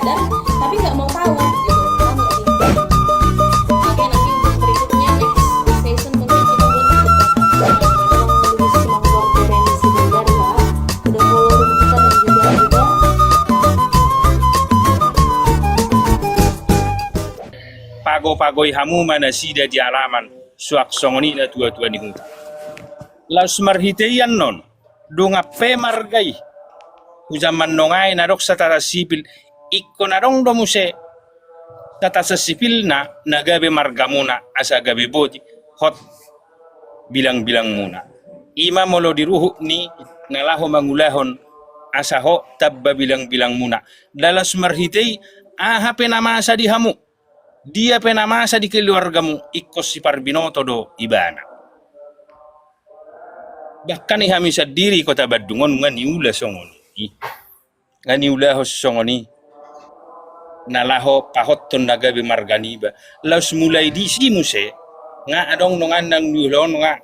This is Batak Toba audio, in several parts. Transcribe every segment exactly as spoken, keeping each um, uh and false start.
Tapi nggak mau tahu gitu. Paham nggak sih? Oke, nanti untuk berikutnya, next session, mungkin kita buat untuk Bapak, eh, Bang Luis Mangkor Terensi Siregar, ya. Udah follow room kita dan juga udah. Pagopagoi hamu ma nasida di alaman, suang songon i natuatua ni huta. Laos marhite i annon, dongan pe marga i. Hujaman nonai na adong sataran sipil, ingkon adong do muse sataran sipilna na gabe margamuna asa gabe boti hot bilangbilangmuna. I ma molo di ruhut ni na laho mangulahon asa hot tamba bilangbilangmuna. Laos marhite i, aha pe na masa di hamu, dia pe na masa di keluargamu, ingkon siparbinoto do ibana. Bahkan i hami sandiri Kota Bandung on nga niula songon i. Nga niulahon songon i. Na laho pahothon na gabe marga niba. Laos mulai disi muse, nga adong nunga nang niulahon nga.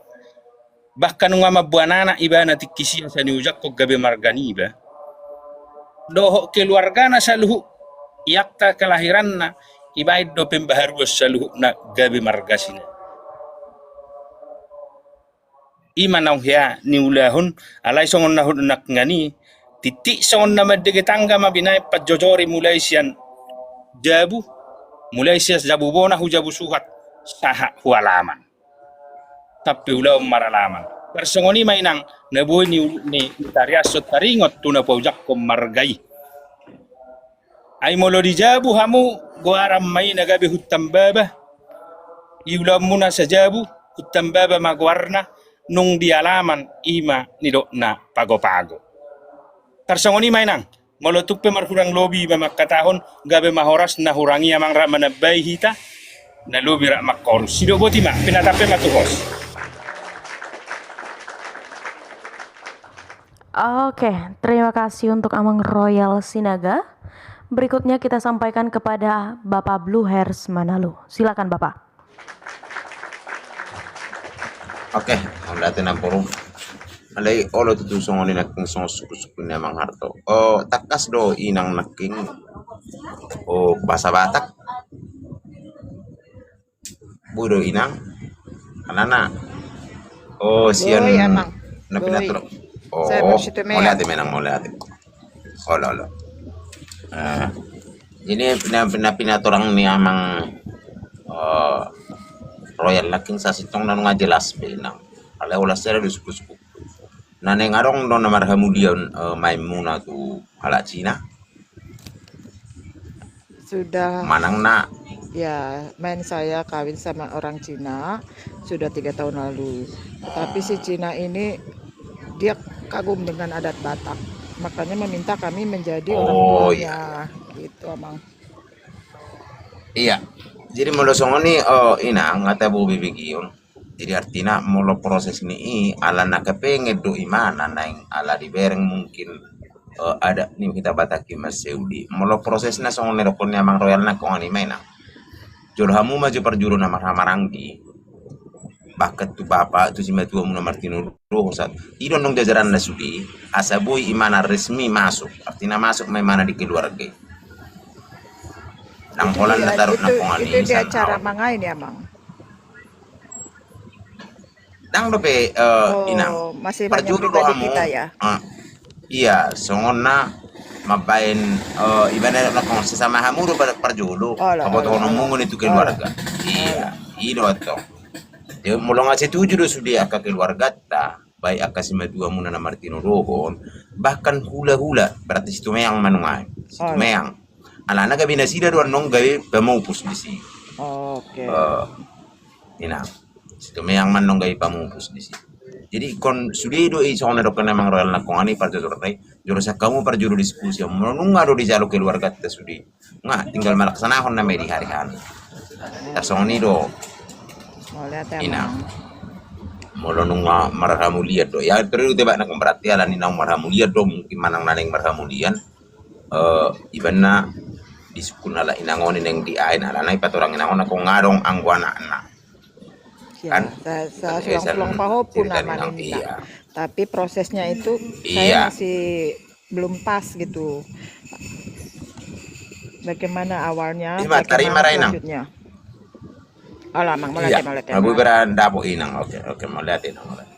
Bahkan nunga mamboan anak ibana tingki sian asa niujakkon gabe marga niba. Dohot keluargana saluhut, i akta kelahiranna, ibaen do pembaharuan saluhutna gabe marga sina. I ma naung hea niulahon, alai songon na hudok nangkin i, titik songon na mandege tangga ma binaen panjojori mulai sian jabu, mulai sian jabu bona hu jabu suhat, sahat hu alaman. Sampe ulaon maralaman. Tarsongon i ma inang, na boi ni, ni, ni tariashon taringot tu na paujakkon marga i. Ai molo di jabu hamu, goaran ma i na gabe huntambaba. Iulaonmuna sajabu, huntambaba ma goarna, nung di alaman i ma nidokna pagopago. Tarsongon i ma inang, molo tung pe marhurang lobi ma mangkatahon, gabe ma horas na hurang i amang rap manambai hita, na lobi rap mangkorus. Sidok boti ma, pinatap pe ma tu hos. Oke, terima kasih untuk Amang Royal Sinaga. Berikutnya kita sampaikan kepada Bapak Blue Hairs Manalu. Silakan, Bapak. Oke, mauliate nampuna. Alai olo tutu songon i nangkin songon sukusuku ni Amang Harto. O, tangkas do inang nangkin. O, bahasa Batak. Boi do inang. Alana. O, sian. Boi, Amang. Na pinatur. O, mauliate ma inang, mauliate. Olo, olo. Eh, jadi na, na pinaturang ni Amang, eh, Royal nangkin sasintongna nunga jelas be inang. Alai holan sada do sukusuku. Na naeng adong do na marhamulian, eh, maenmuna tu halak Cina? Sudah. Manang na. Ya, maen saya kawin sama orang Cina sudah tiga tahun lalu. Tapi si Cina ini dia kagum dengan adat Batak. Makanya meminta kami menjadi orang tuanya. Oh, iya. Gitu, Amang. Iya. Jadi molo songon i, o, inang, nga tabo be begion. Jadi artina molo proses ni i, ala na kepengen do imana naeng ala dibereng mungkin, eh, adat ni hita Batak i mansai uli. Molo prosesna songon na nidokkon ni Amang Royal nangkin i ma inang. Jolo hamu ma jo parjolo na marhahamaranggi. Bahkan tu bapa, tu simatuamuna martinodohon sahat. I do annon jajaranna sude, asa boi imana resmi masuk. Artina masuk ma imana di keluarga i. Nang holan na taruk nangkin i. Itu di acara mangae ni, Amang. Ndang dope, eh, inang. Parjolo do hamu. Iya, songon na mambaen, eh, ibana na sesama hamu do parjolo. Pabotohononmuna i tu keluarga. Iya, i do antong. Molo nga setuju do sude angka keluarganta, baik angka simatuamuna na martinodohon, bahkan hulahula, berarti Situmeang ma nuaeng. Situmeang. Alana gabe nasida do annon gabe pamupus disi. Oke. Eh, Inang, Situmeang ma annon gabe pamupus disi. Jadi ingkon sude do i songon na nidokkon ni Amang Royal nangkin i parjolo, jolo sian hamu parjolo diskusi, molo nunga do dijalo keluarganta sude. Nga tinggal malaksanahon nama i di hari-hari. Tarsongon i do. Inang. Molo nunga marhamulian do. Ya, terus tebak nangkin berarti ala ni naung marhamulian do, mungkin manang na naeng marhamulian. Eh, ibana disungkun ala inang on i naeng diain, alana i patorang inang on nangkin nga adong anggo anakna. Kan? Sa-, sa-, sulang-sulang pahompu nama ninna. Iya. Tapi prosesnya itu saya masih belum pas gitu. bagaimana awalnya, ima, bagaimana tarima ra, Inang, selanjutnya. Alah, Amang, mauliate, iya, mauliate, Amang. Abu beran dapot, Inang. Oke, oke, mauliate, Inang, mauliate.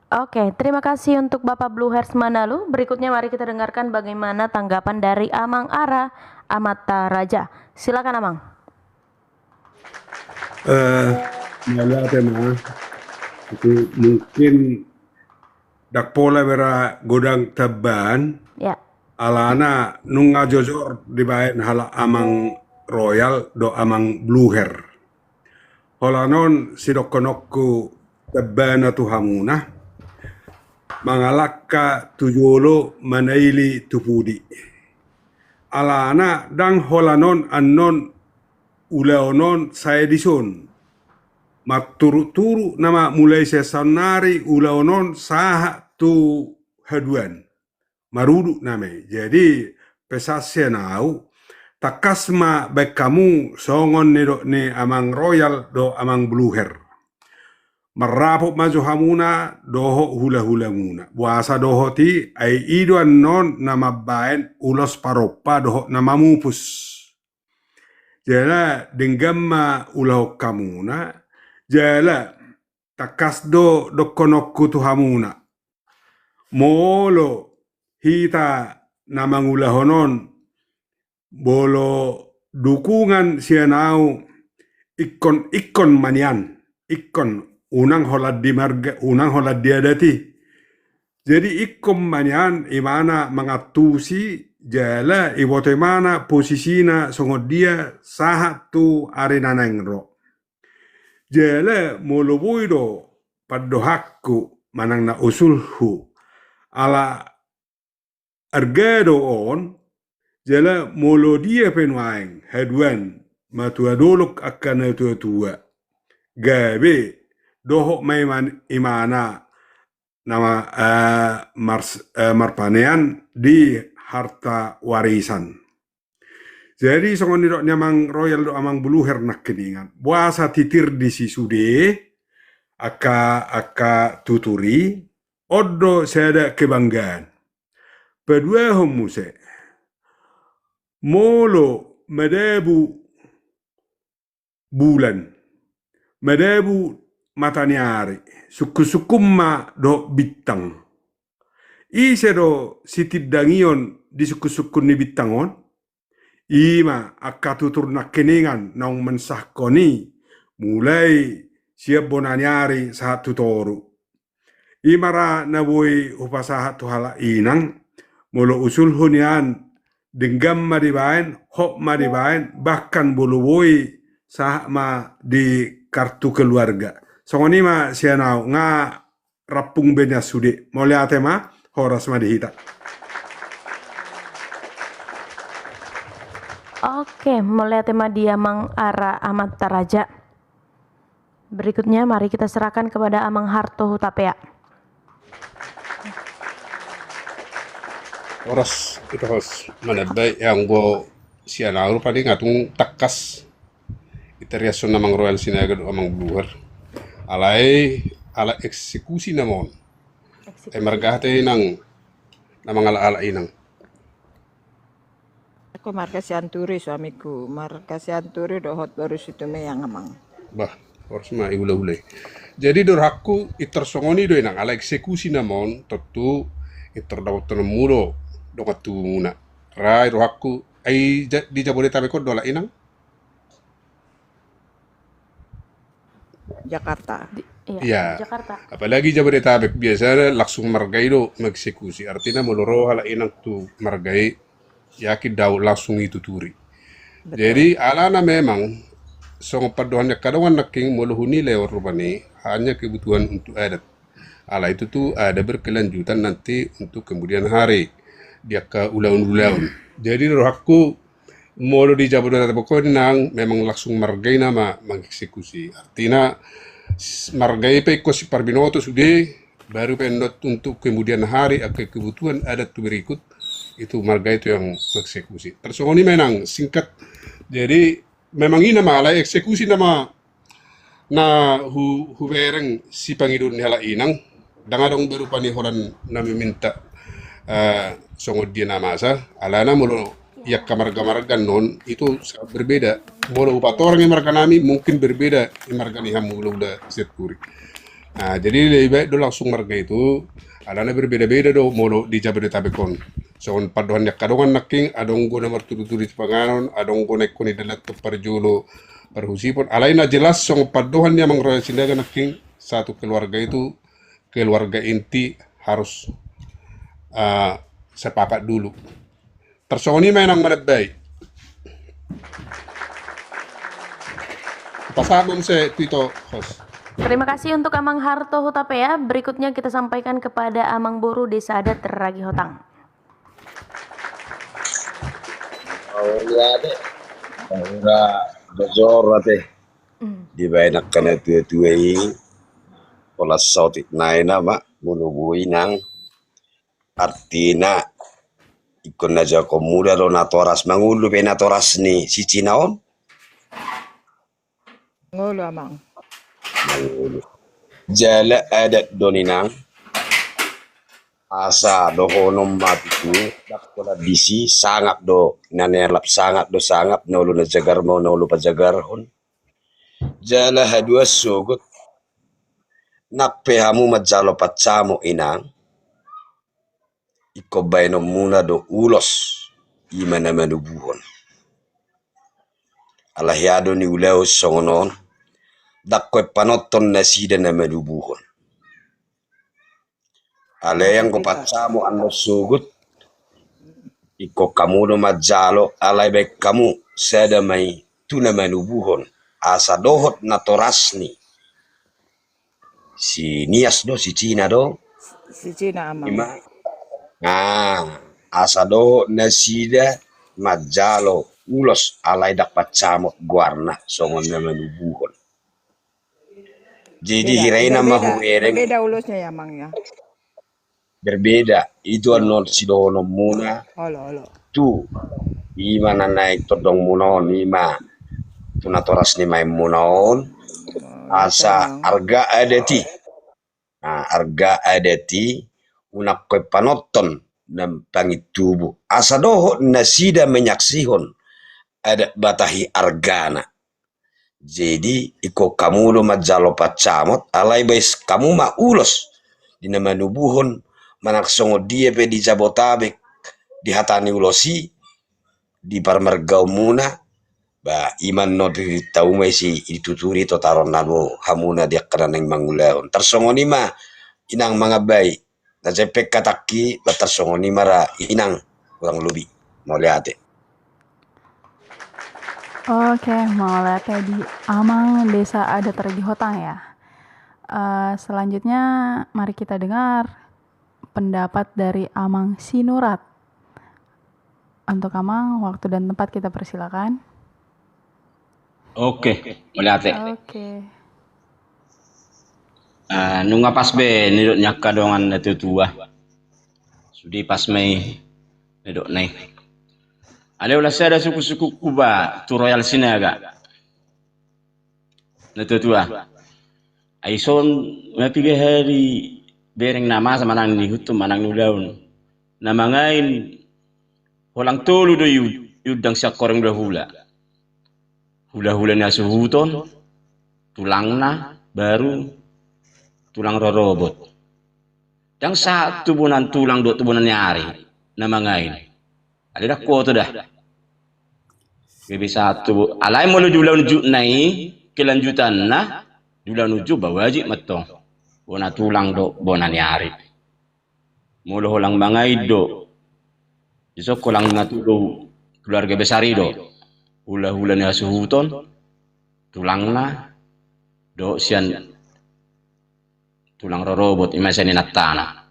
Oke, terima kasih untuk Bapak Bluhers Manalu. Berikutnya mari kita dengarkan bagaimana tanggapan dari Amang Ara Amanta Raja. Silakan, Amang. Eh, mauliate, Amang. Itu mungkin ndang pola be ra godang tambahan. Ya. Alana nunga jojor dibaen halak Amang Royal dohot Amang Bluher. Holan on sidohononku tambana tu hamuna, mangalangka tu jolo, manaili tu pudi. Alana ndang holan on annon ulaon on sae dison. Marturuk-turuk nama mulai sian saonnari ulaon on sahat tu haduan. Marudut nama i. Jadi, pesan sian ahu, tangkas ma baen hamu songon nidok ni Amang Royal dohot Amang Bluher. Marrapot ma jo hamuna dohot hula-hulamuna. Boasa dohot i, ai i do annon na mambaen ulos parompa dohot na mamupus. Jala denggan ma ulahon hamuna, jala tangkas do dohononku tu hamuna. Molo hita na mangulahon on, molo dukungan sian ahu, ingkon, ingkon ma nian, ingkon, unang holan di marga, unang holan di adat i. Jadi ingkon ma nian, imana mangantusi, jala iboto imana posisina songon dia sahat tu ari na naeng ro. Jala molo boi do pandohanku manang na usulhu, ala arga do on, jala molo dia pe nuaeng haduan matua dolok angka na tua-tua, gabe dohot ma iman-, imana nama, eh, mars-, eh, marpanean di harta warisan. Jadi songon nidok ni Amang Royal dohot Amang Bluher nangkiningan, boasa titir disi sude angka, angka tutur i, on do sada kebanggaan. Paduahon muse, molo madabu bulan, madabu mataniari, sungkun-sungkun ma dohot bintang. Ise do sitindangion di sungkun-sungkun ni bintang on? Ima angka tutur nangkiningan naung mansahkon i, mulai sian bona ni ari sahat tu toru. Ima ra na boi hupasahat tu halak inang, molo usulhu nian, denggan ma dibaen, hot ma dibaen, bahkan molo boi sahat ma di kartu keluarga. Songon i ma sian ahu, nga rampung be nian sude. Mauliate ma, horas ma di hita. Oke, mauliate ma di Amang Ara Amanta Raja. Berikutnya, mari kita serahkan kepada Amang Harto Hutapea. Horas, horas. Mana baik yang bo sian ahu paling atung takas. Ita riason Amang Royal Sinaga dohot Amang Bluher. Alai, ala eksekusi nama on. Eksekusi. Eh, marga hata inang, nama ngala-ala inang. Aku marga Sianturi, suamiku marga Sianturi dohot Boru Situmeang, Amang. Bah, horas ma i hula-hula i. Jadi di rohangku, pintor songon i do inang, ala eksekusi nama on, tontu pintor dapothononmu do dongan tubumuna. Ra di rohangku, ai ja-, di Jabodetabek on do ala inang? Jakarta. Di, iya, iya. Di Jakarta. Apalagi Jabodetabek, biasana langsung marga i do mengeksekusi. Artina molo ro halak inang tu marga i, yakin do ahu langsung dituturi. Betul. Jadi, alana memang, songon pandohan ni angka dongan nangkin, molo hunilai on rupani, hanya kebutuhan untuk adat. Alai tutu ada berkelanjutan nanti untuk kemudian hari di angka ulaon-ulaon. Jadi, rohangku, molo di Jabodetabek on inang memang langsung marga i nama mengeksekusi. Artina, s-, marga i pe ingkon siparbinoto sude, baru pe ndot untuk kemudian hari, angka kebutuhan adat tu berikut, itu marga itu yang mengeksekusi. Tarsongon i ma inang, singkat. Jadi, Memang i nama alai eksekusi nama na hu, hubereng sipangidoan ni halak inang, ndang adong be rupani holan na meminta, eh, songon dia na masa, alana molo i angka marga-marga annon itu sangat berbeda. Molo hupatorang i marga nami, mungkin berbeda i marga ni hamu ulaula Sianturi. Nah, jadi lebih baik do langsung marga itu, alana berbeda-beda do molo di Jabodetabek on. Songon pandohan ni angka dongan nangkin, adong do na martudu-tudu sipanganon, adong do na ingkon idalan tu parjolo parhusipon. Alai na jelas songon pandohan ni Amang Royal Sinaga nangkin, satu keluarga itu, keluarga inti harus, eh, sepakat dulu. Tarsongon i ma inang manambai. Pasahat ma muse tu ito, host. Terima kasih untuk Amang Harto Hutapea. Berikutnya kita sampaikan kepada Amang Boru Desa Adat Ragi Hotang. Mauliate. Ora bojor ate. Hmm. Dibaen angka na tua-tua i, pola saotik nai nama, molo boi nang. Artina, ingkon na jangkon muda do natoras, mangolu pe natoras ni si Cina on. Mangolu, Amang. Mangolu. Jala adat do ninang. Asa dohonon ma tutu, ndang pola disi, sangap do, na nialap sangap do sangap, na olo na jagar ma, na olo pajagarhon. Jala haduan sogot, nang pe hamu manjalo pancamot inang, ingkon baenonmuna do ulos, i ma na manubuhon. Alai hea do niulahon songon on, ndang holan panonton nasida na manubuhon. Alai anggo pancamot annon sogot, ingkon hamu do manjalo, alai baen hamu sada ma i tu na manubuhon, asa dohot natorasni. Si Nias do, si Cina do. Si Cina, Amang. Ima. Ah, asa dohot nasida manjalo ulos, alai ndang pancamot goarna songon na manubuhon. Jadi beda, hira i beda, na beda, mahubereng. Beda ulosnya ya, Amang, ya. Berbeda. Itu annon sidohononmuna. Olo, olo. Tu. I ma na naeng tondongmuna on, i ma. Tu natoras ni maenmuna on. Oh, asa, Amang, arga adat i. Nah, arga adat i, unang holan panonton na pangintubu. Asa dohot nasida manyaksihon adat Batak i argana. Jadi, ingkon hamu do manjalo pancamot, alai baen hamu ma ulos. Di na manubuhon, manang songon dia pe di Jabotabek, di hata ni ulos i, di parmargaonmuna, ba, i ma annon ririnta uma i si, dituturi totaronna do, hamuna di angka na naeng mangulahon. Tarsongon i ma, inang manambai, na jempek hatangki, ba tarsongon i ma ra inang, kurang lobi. Mauliate. Oke, mauliate di Amang Desa Adat Ragi Hotang ya. Eh, selanjutnya mari kita dengar pendapat dari Amang Sinurat. Untuk Amang, waktu dan tempat kita persilakan. Oke, mauliate. Oke. Ah, nunga pas be nidok ni angka dongan na tuatua. Sude pas ma i nidokna i. Alai holan sada sukunsukungku ba tu Royal Sinaga. Na tuatua. Ai son na piga hali bereng na masa manang nihuthon manang niulahon. Na mangain holang tolu do iu-, iundang sian horeng hulahula. Hulahula ni hasuhuton, tulangna, baru tulang rorobot. Ndang sahat tu bona ni tulang dohot tu bona ni ari na mangain. Alai ndang huboto da. Gabe sahat tu bo-, alai molo di ulaon jut na i, kelanjutanna, di ulaon jut ba wajib ma antong. Bona tulang dohot bona ni ari. Molo holang mangain do. Dison holang na tulang keluarga besar i do. Hulahula ni hasuhuton, tulangna, dohot sian tulang rorobot, i ma sian inantana.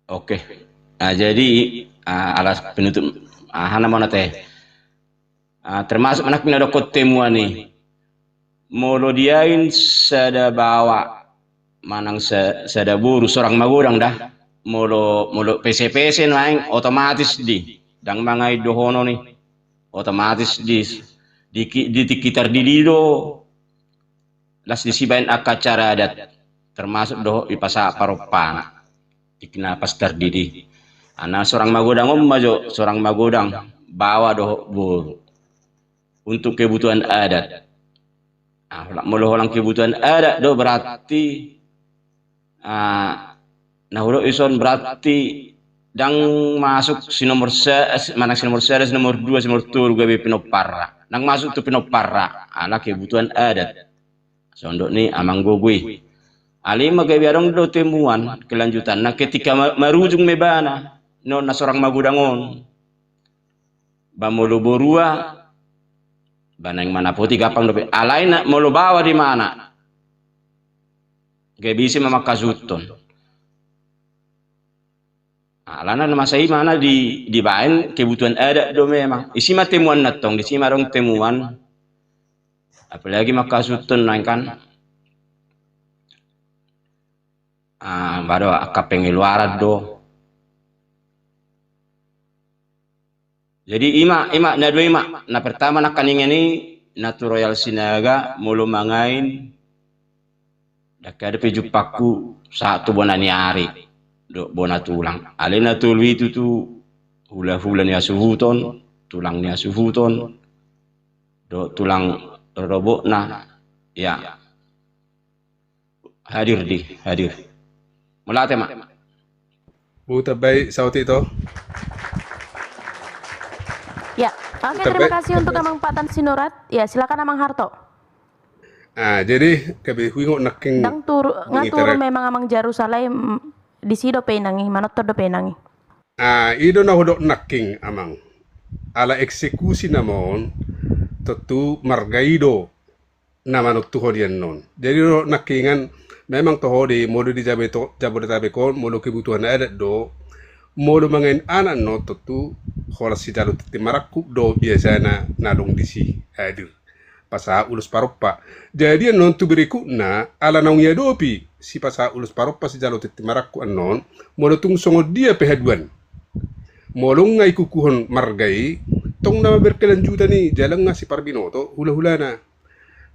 Oke. Ah, jadi, ah, alas penutup, ah, aha nama na te. Ah, termasuk manang pinadokkon temuan i. Molo diain sada baoa manang sa-, sada boru sorang magodang da. Molo, molo pese-pese naeng otomatis di. Ndang mangain dohonon i. Otomatis di, di, di tingki tardidi do las disi baen angka acara adat, termasuk dohot ipasahat parompanan. Tingki na pas tardidi. Ana sorang magodang on ma jo, sorang magodang baoa dohot boru untuk kebutuhan adat. Nah, molo holan kebutuhan adat do berarti, ah, na hudok ison berarti ndang masuk si nomor sa-, manang si nomor sada, si nomor dua, si nomor tolu gabe pinomparna. Ndang masuk tu pinomparna ala kebutuhan adat. Sondok ni amang gogo i. Alai ma gabe adong do temuan kelanjutanna ketika ma-, marujung ma ibana non na sorang magodang on. Ba molo borua, ba naeng manapoti gampang dope. Alai na molo baoa di mana? Gabe ise ma manghasuhuthon. Alana na masa i mana di, dibaen kebutuhan adat do memang. Isi ma temuan na tong, disi ma adong temuan. Apalagi manghasuhuthon naeng kan. Ah, baru angka pengeluaran do. Jadi ima, ima, na dua ima. Na pertama nangkaningan i na tu Royal Sinaga molo mangain. Ndang adong pe jumpangku sahat tu bona ni ari dohot bona tulang. Alai na tolu i tutu hulahula ni hasuhuton, tulang ni hasuhuton dohot tulang rorobotna. Ya. Hadir di, hadir. Mauliate ma. Buta baik sauti to. Ya, oke, terima kasih untuk Amang Patan Sinurat. Ya, silakan Amang Harto. Ah, jadi gabe huingot nangkin. Ndang turu, nga turu memang Amang Jerusalem, disi dope inang i, manonton dope inang i. Ah, i do na hudok nangkin Amang. Ala eksekusi nama on, tontu marga i do na manontu ho di annon. Jadi do nangkiningan memang toho di molo di Jabe-, Jabodetabek on, molo kebutuhan adat do, molo mangain anak annon tontu holan sijalo tintin marangkup do biasana na adong disi hadir. Pasahat ulos parompa. Jadi annon tu berikutna, ala naung iadopi sipasahat ulos parompa sijalo tintin marangkup annon, molo tung songon dia pe haduan. Molo nga ikukuhon marga i, tong nama berkelanjutan i, jala nga siparbinoto hulahulana.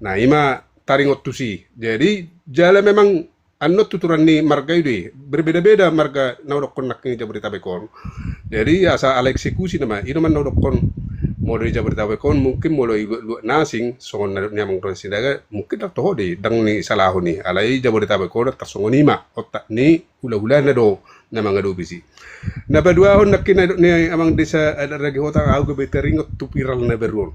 Nah, ima taringot tusi. Jadi, jala memang annon tuturan ni marga i do i. Berbeda-beda marga na hudokkon nangkin i Jabodetabek on. Jadi, asa ala eksekusi nama, i do man na hudokkon molo i Jabodetabek on, mungkin molo i luat-luat na asing, songon na ni Amang Royal Sinaga, mungkin ndang toho do i, ndang ni salahon i. Alai Jabodetabek on, tarsongon ima, otak ni hulahulana do na mangadopi si. Na paduahon nangkin na didok ni Amang Desa Adat Ragehotang, au gabe taringot tu piral na baru on.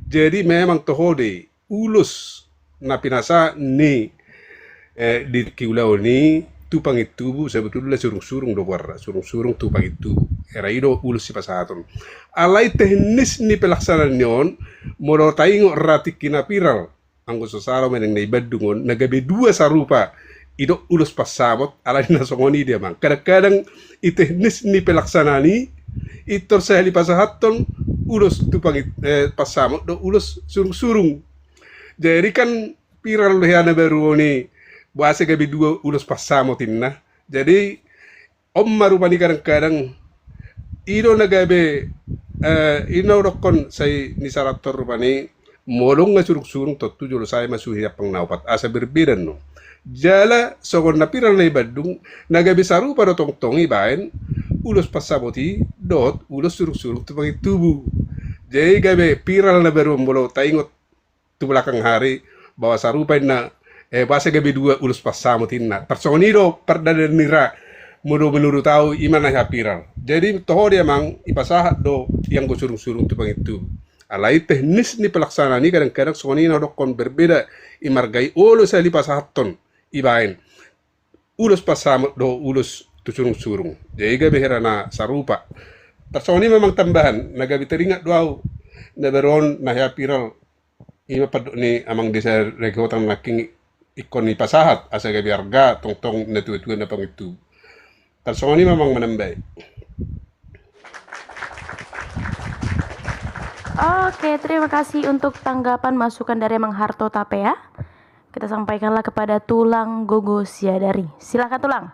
Jadi memang toho do i ulos na pinasahat ni, eh, di tingki ulaon i tu Pangin Tubu, sebetulna surung-surung do goarna, surung-surung tu Pangin Tubu. Hera i do ulos sipasahaton. Alai teknis ni pelaksanaan ni on, molo taingot ra tingki na piral, anggo so sala manang na i Bandung on, na gabe dua sarupa, didok ulos pansamot, alani na songon i dia, Amang. Kadang-kadang i teknis ni pelaksanaan i, pintor sahali pasahathon ulos tu Pangin-, eh, pansamot dohot ulos surung-surung. Jadi kan piral do hea na baru on i, boasa gabe dua ulos pansamot inna. Jadi on ma rupani kadang-kadang, i do na gabe, eh, i na hudokkon sai ni sarator rupani, molo nga surung-surung tontu jolo sae ma suhi ampang na opat, asa berbeda annon. Jala songon na piral na i Bandung, na gabe sarupa do tongtong ibaen ulos pansamot i dohot ulos surung-surung tu Pangin Tubu. Jadi gabe piral na baru on molo taingot tu belakang hari, bahwa sarupa inna, eh, boasa gabe dua ulos pansamot inna. Tarsongon i do pardalanan ni ra, molo menurut au ima na hea piral. Jadi toho dia, Amang, ipasahat do i anggo surung-surung tu Pangin Tubu. Alai teknis ni pelaksanaan i kadang-kadang songon i na hudokkon, berbeda i marga i, olo sahali pasahathon ibaen ulos pansamot dohot ulos tu surung-surung. Jadi gabe hera na sarupa. Tarsongon i ma, Amang, tambahan, na gabe taringot do au, na baru on na hea piral, ima pandok ni Amang Desa Ragehotang nangkin ingkon ipasahat, asa gabe arga tongtong na tua-tua na Pangin Tubu. Tarsongon i ma, Amang, manambai. Oke, terima kasih untuk tanggapan masukan dari Amang Harto Tapea. Kita sampaikanlah kepada Tulang Gogo Siadari. Silakan, Tulang.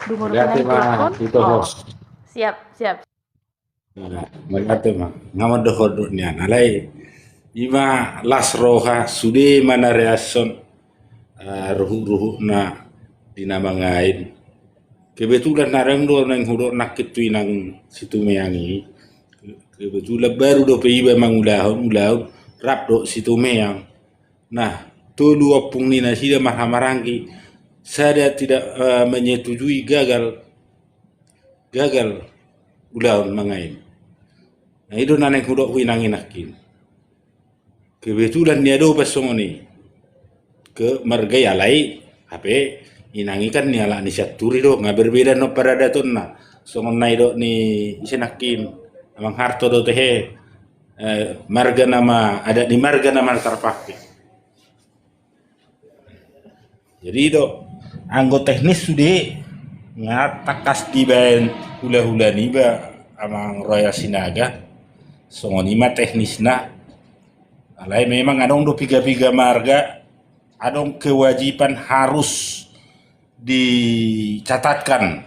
Dung ro, Tulang. Host. Siap, siap. Nah, mauliate ma. Nga mandok-ondok nian. Alai, ima las roha, sude ma na reason, eh, ruhut-ruhutna di na mangain. Kebetulan adong do naeng hudok nangkin tu inang Situmeang i. Kebetulan baru dope iba mangulahon, ulahon, rap dohot Situmeang. Nah, tolu ompung ni nasida marhamaranggi, sada tidak, eh, menyetujui, gagal, gagal ulahon mangain. Nah, i do na naeng hudok tu inang i nangkin. Kebetulan niadopan songon i. Ke marga i alai, hape inang i kan ni halak ni Sianturi do, nga berbeda annon paradatonna. Songon na nidok ni ise nangkin, Amang Harto do tehe, eh, marga nama, adat ni marga nama tarpake. Jadi do, anggo teknis sude, nga tangkas dibaen hula-hula niba Amang Royal Sinaga. Songon i ma teknisna. Alai memang adong do piga-piga marga, adong kewajiban harus dicatatkan.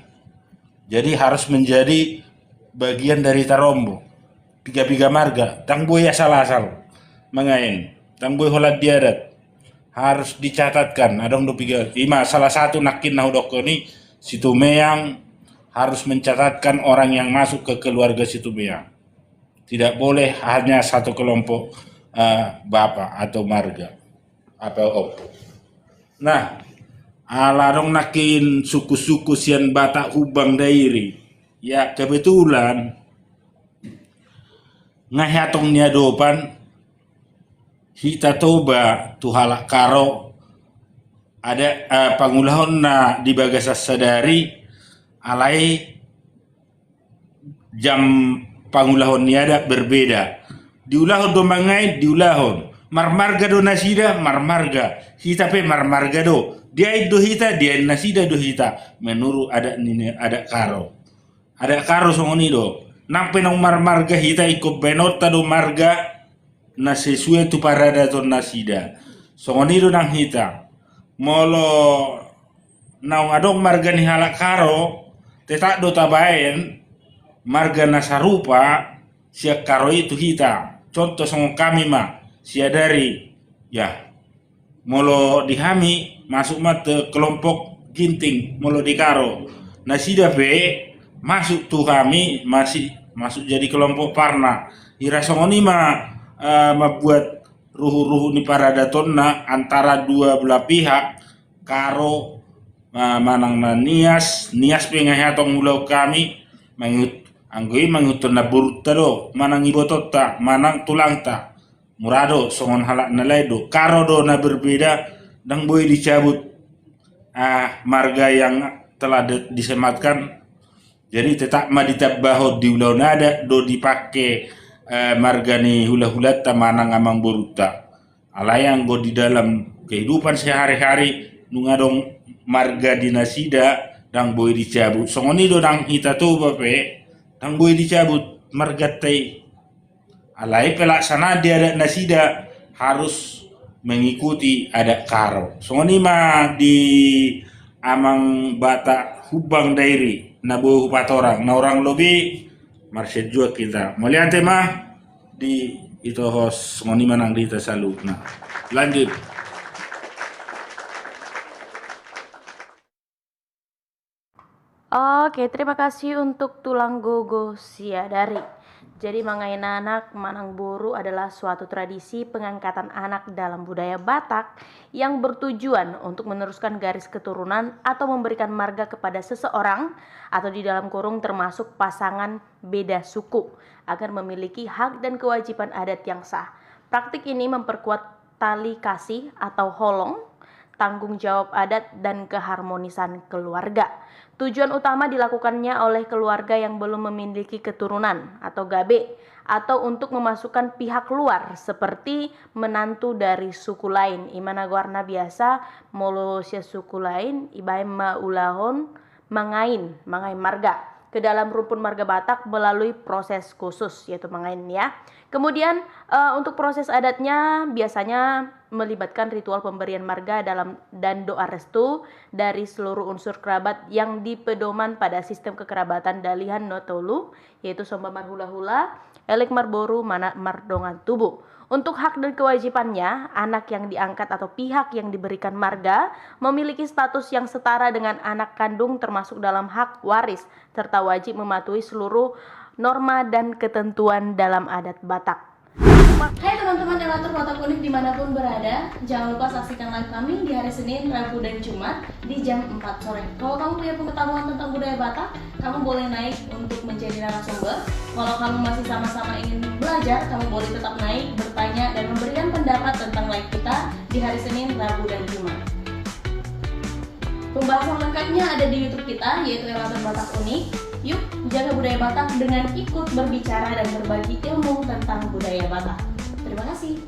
Jadi harus menjadi bagian dari tarombo. Piga-piga marga, ndang boi asal-asal mangain, ndang boi holan di adat. Harus dicatatkan, adong do piga, ima salah satu nangkin na hudokkon i, Situmeang harus mencatatkan orang yang masuk ke keluarga Situmeang. Tidak boleh hanya satu kelompok, eh, bapak atau marga. Apa, ompung. Nah, ala adong nangkin suku-suku sian Batak Humbang Dairi. Ya, kebetulan nga i hatong niadopan hita Toba tu halak Karo, adat, eh, pangulahonna di bagasan sadari, alai jam pangulahon ni adat berbeda. Diulahon do mangain, diulahon. Marmarga do nasida, marmarga. Hita pe marmarga do. Diain do hita, diain nasida do hita. Menurut adat ni, adat Karo. Adat Karo songon i do. Nang pe naung marmarga hita, ingkon baenonta do marga na sesuai tu paradaton nasida. Songon i do nang hita. Molo naung adong marga ni halak Karo, tetap do tabaen marga na sarupa sian Karo i tu hita. Contoh songon hami ma, Siadari. Ya. Molo di hami, masuk ma tu kelompok Ginting, molo di Karo. Nasida pe masuk tu hami, masih masuk jadi kelompok Parna. Hira songon i ma, eh, mambuat ruhut-ruhut ni paradatonna antara dua belah pihak, Karo, eh, manang na Nias, Nias pe nga i hatong ulaon hami, mangihut-, anggo i mangihuthon namborunta do, manang ibotonta, manang tulangta. Mura do, songon halak na lain do. Karo do na berbeda, ndang boi dicabut, ah, marga yang telah de-, disematkan. Jadi tetap ma ditambahon di ulaon adat do dipake, eh, marga ni hula-hulanta manang amangborunta. Alai anggo di dalam kehidupan sehari-hari, nunga adong marga di nasida, ndang boi dicabut. Songon i do nang hita Toba pe, ndang boi dicabut marganta i. Alai pelaksanaan di adat nasida harus mengikuti adat Karo. Songon i ma di Amang Batak Humbang Dairi, na boi hupatorang, na hurang lobi, marsianjuan hita. Mauliate ma di itohos, songon i ma nang di hita saluhutna. Lanjut. Oke, terima kasih untuk tulang gogo Siadari. Jadi, mangain anak manang boru adalah suatu tradisi pengangkatan anak dalam budaya Batak yang bertujuan untuk meneruskan garis keturunan atau memberikan marga kepada seseorang atau di dalam kurung termasuk pasangan beda suku agar memiliki hak dan kewajiban adat yang sah. Praktik ini memperkuat tali kasih atau holong, tanggung jawab adat, dan keharmonisan keluarga. Tujuan utama dilakukannya oleh keluarga yang belum memiliki keturunan atau gabe, atau untuk memasukkan pihak luar seperti menantu dari suku lain. I ma na goarna biasa, molo sian suku lain, ibaen ma ulahon mangain, mangain marga ke dalam rumpun marga Batak melalui proses khusus, yaitu mangain, ya. Kemudian, eh, untuk proses adatnya biasanya melibatkan ritual pemberian marga dalam dan doa restu dari seluruh unsur kerabat yang dipedoman pada sistem kekerabatan Dalihan No Tolu, yaitu Somba Marhulahula, Elek Marboru, Manat Mardongan Tubu. Untuk hak dan kewajibannya, anak yang diangkat atau pihak yang diberikan marga memiliki status yang setara dengan anak kandung, termasuk dalam hak waris, serta wajib mematuhi seluruh norma dan ketentuan dalam adat Batak. Hai teman-teman Elator Batak Unik dimanapun berada, jangan lupa saksikan live kami di hari Senin, Rabu, dan Jumat di jam empat sore. Kalau kamu punya pengetahuan tentang budaya Batak, kamu boleh naik untuk menjadi narasumber. Kalau kamu masih sama-sama ingin belajar, kamu boleh tetap naik, bertanya, dan memberikan pendapat tentang live kita di hari Senin, Rabu, dan Jumat. Pembahasan lengkapnya ada di YouTube kita, yaitu Elator Batak Unik. Yuk, jaga budaya Batak dengan ikut berbicara dan berbagi ilmu tentang budaya Batak. Terima kasih.